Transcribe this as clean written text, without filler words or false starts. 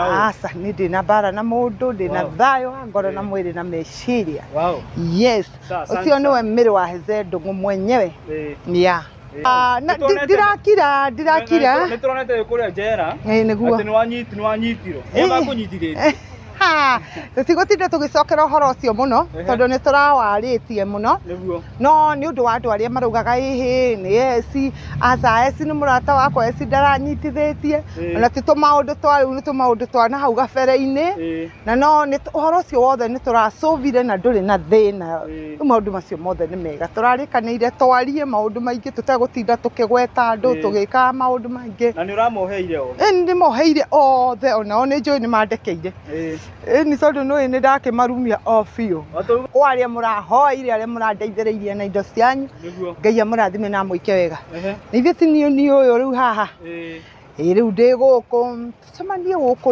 na ũũ. Aca, nĩ ndĩ na mbara na mũndũ, ndĩ na thayũ wa ngoro na mwĩrĩ na meciria. Yes. Sawa, asante Ũcio nĩwe sana. Mĩrĩ wa Heze Ndũng'ũ mwenyewe. Yeah. Ah, na Nĩtuonete- ndirakira, ndirakira. Nĩ tũronete wĩ kũrĩa njera. Ĩĩ, nĩguo. Atĩ nĩ wanyitirwo. Nĩ makũnyitithĩtie. Ha, tũtigũtinda tũgĩcokera ũhoro ũcio mũno tondũ nĩ tũrawarĩtie mũno. No nĩ ũndũ wa andũ arĩa maraugaga ĩhĩ nĩ eci, aca, eci nĩ mũrata wakwa, eci ndaranyitithĩtie. Ona ti tũmaũndũ twa rĩu, nĩ tũmaũndũ twa na hau gabere-inĩ. Na no nĩ ũhoro ũcio wothe nĩ tũracũvire na ndũrĩ na thĩna. Rĩu maũndũ macio mothe nĩ mega, tũrarĩkanĩire twarie maũndũ maingĩ tũtegũtinda tũkĩgweta andũ, tũgĩkaga maũndũ maingĩ. Na nĩ ũramoheire o? Ĩ, nĩ ndĩmoheire othe, onao nĩ njũĩ nĩ mandekeire. Ĩni tondũ nĩ nĩ ndakĩmarumia o biũ. Kwa arĩa mũrahoeire, arĩa mũrandeithĩrĩirie na indo cianyu, Ngai amũrathime na amwĩke wega. Na ithuĩ ti niĩ niĩ ũyũ rĩu haha. Ĩ, rĩu ndĩ gũkũ, tũcemanie gũkũ.